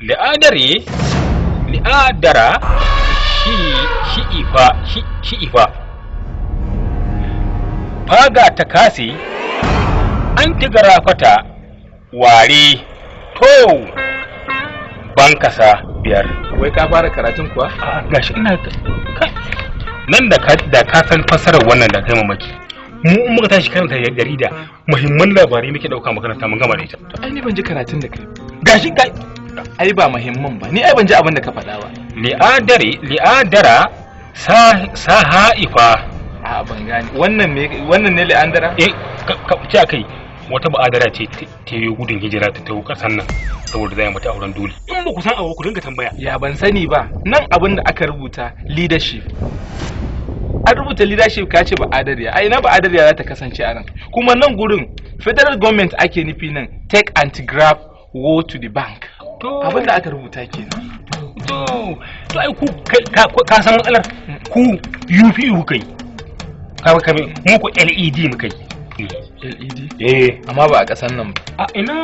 Li'adare, li'adara, shi shi'ifa, shi'ifa. Faga ta kase, an tigara fata, ware, to, bankasa biyar. Wai ka fara karatun kuwa? Gashi ina kai. Nan da ka san fasarar wannan da kai mamaki. Mu in muka tashi karanta jarida, muhimman labarai muke dauka makaranta mun gama da ita. To ai ni ban ji karatun da kai. Gashi kai. Ai ba muhimman ba. Ni ai ban ji abin da ka faɗa ba. Li'adare, li'adara, sahaifa. A ban gane. Wannan me wannan ne li'andara? Eh, ka ce akai wata ba'adara ce ta yi gudun hijira ta tawo kasan nan saboda zai mata auren dole. In ba ku san abu ku dinga tambaya. Ya ban sani ba. Nan abin da aka rubuta leadership. An rubuta leadership ka ce ba'adariya. Ai ina ba'adariya za ta kasance a nan. Kuma nan gurin federal government ake nufi nan, take anti-graft war to the bank. To abin da aka rubuta kenan. To ai ku ka san matsalar ku UPU kai. Ka mu ku LED mu kai. LED? Eh. Amma ba a kasan nan ba. A ina?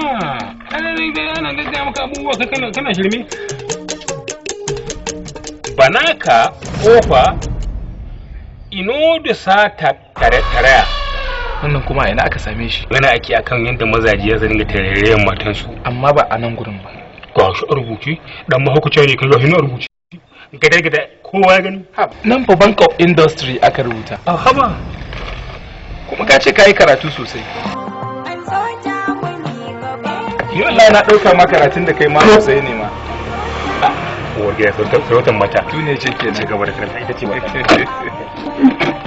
Ai ana gaggaya maka abubuwa kai kana shirme. Banaka kofa ino da sata tare taraya. Wannan kuma a ina aka same shi? Magana ake akan yadda mazaje za su dinga tarairayan matansu. Amma ba a nan gurin ba. Ga shi a rubuce, dan mahaukaci ne kai, ga shi na rubuce. Gadar gada kowa ya gani. Nan fa Bank of Industry aka rubuta. A haba. Kuma ka ce ka yi karatu sosai. Ni wallahi na ɗauka ma karatun da kai ma sosai ne ma. Uwar gida sarautar mata. Tu ne ce kenan. Ci gaba da karanta ita ce mata.